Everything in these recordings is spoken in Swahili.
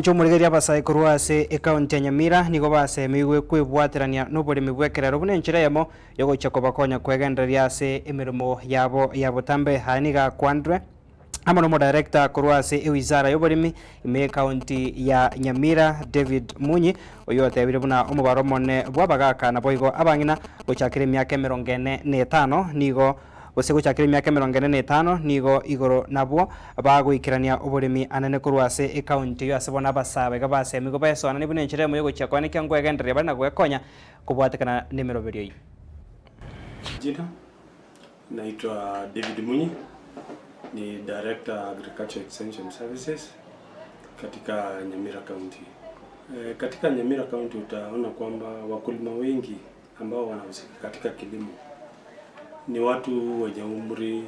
Mwancho omorigereria abasae korwa ase ekaunti ya Nyamira nigo basemigwe kwebwaterania noboremi bw'ekerero buna enchera eyemo yogochia kobakonya kwegendereria ase emeremo yabo ya botambe. Aya nigo akwanirwe amo nomodirector korwa ase ewizara y'oboremi ime y'ekaunti ya Nyamira David Munyi oyio otebire buna omobaro omonene bw'abagaka naboigo abang'ina gochakera emiaka emerongo ene na etano nigo gose gochakera emiaka emerongo ene na etano nigo igoro nabwo bagoikerania oboremi anene korwa ase ekaunti eyio ase bono abasae iga basemigwe baesoananie buna enchera eyemo yogochia koenekia nkwegendereria bare na gwekonya kobwatekana nemeroberio eyio. Jina, Naitwa David Munyi, ni Director Agriculture Extension Services katika Nyamira County. E, katika Nyamira County utaona kwamba wakulima wengi ambao wanahusika katika kilimo ni watu wenye umri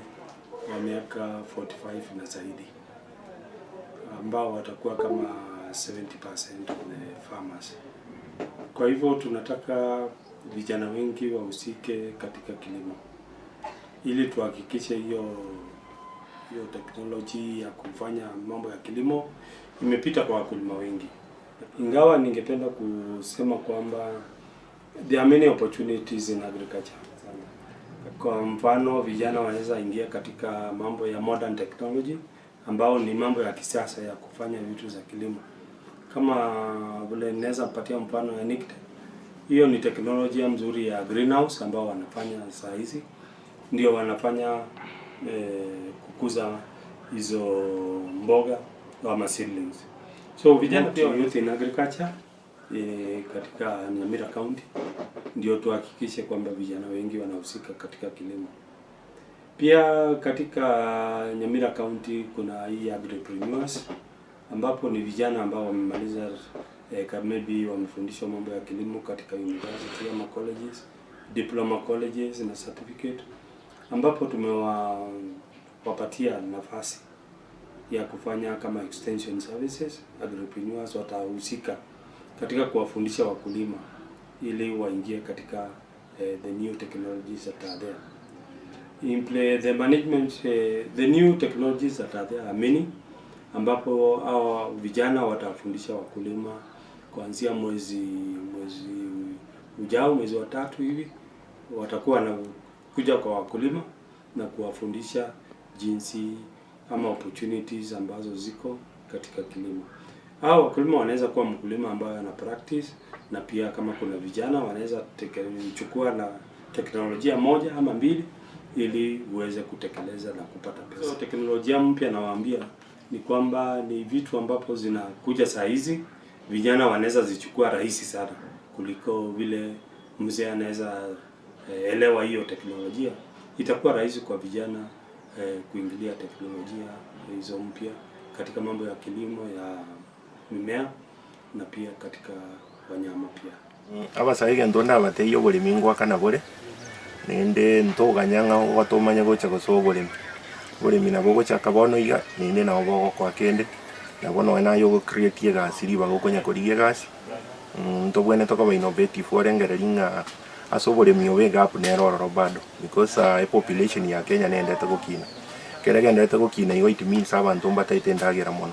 wa miaka 45 na zaidi ambao watakuwa kama 70% of the farmers. Kwa hivyo tunataka vijana wengi wahusike katika kilimo ili tuhakikishe hiyo hiyo teknoloji ya kufanya mambo ya kilimo imepita kwa wakulima wengi. Ingawa ningependa kusema kwamba there are many opportunities in agriculture. Kwa mfano, vijana wanaweza ingia katika mambo ya modern technology ambao ni mambo ya kisasa ya kufanya vitu za kilimo. Kama vile ninaweza kupatia mfano ya NICTA. Hiyo ni teknolojia mzuri ya greenhouse ambao wanafanya saa hizi, ndio wanafanya kukuza hizo mboga ama seedlings. So vijana pia youth in agriculture katika Nyamira County ndio tuhakikishe kwamba vijana wengi wanahusika katika kilimo. Pia katika Nyamira County kuna hii agripreneurs ambapo ni vijana ambao wamemaliza maybe wamefundishwa mambo ya kilimo katika university ama colleges, diploma colleges na certificate, ambapo tumewapatia nafasi ya kufanya kama extension services. Agripreneurs watahusika katika kuwafundisha wakulima ili waingie katika the new technologies that are there. The management, the new technologies that are there are many, ambapo hawa vijana watafundisha wakulima kuanzia mwezi ujao, mwezi wa tatu hivi, watakuwa na kuja kwa wakulima na kuwafundisha jinsi ama opportunities ambazo ziko katika kilimo. Hao wakulima wanaweza kuwa mkulima ambaye ana practice, na pia kama kuna vijana wanaweza chukua na teknolojia moja ama mbili ili uweze kutekeleza na kupata pesa. So, teknolojia mpya nawaambia ni kwamba ni vitu ambapo zinakuja saa hizi, vijana wanaweza zichukua rahisi sana kuliko vile mzee anaweza elewa hiyo teknolojia. Itakuwa rahisi kwa vijana kuingilia teknolojia hizo mpya katika mambo ya kilimo ya mimea na pia katika wanyama pia. Abasae egento ndabatebie oboremi ngoakana bore, naende ntoganya ng'a ogotomanya gocha gosoa oboremi. Oboremi nabo ogochaka bono iga, naende nabo bogokoa kende, nabo nonye naye ogo create egasi ribaga okonya korigia egasi, ntobwenerete koba innovative orengereria ng'a ase oboremi obo egap nere ororo bado, because epopulation ya Kenya nendete gokina. Ekero egenderete gokina igo it means abanto mbataete endagera mono.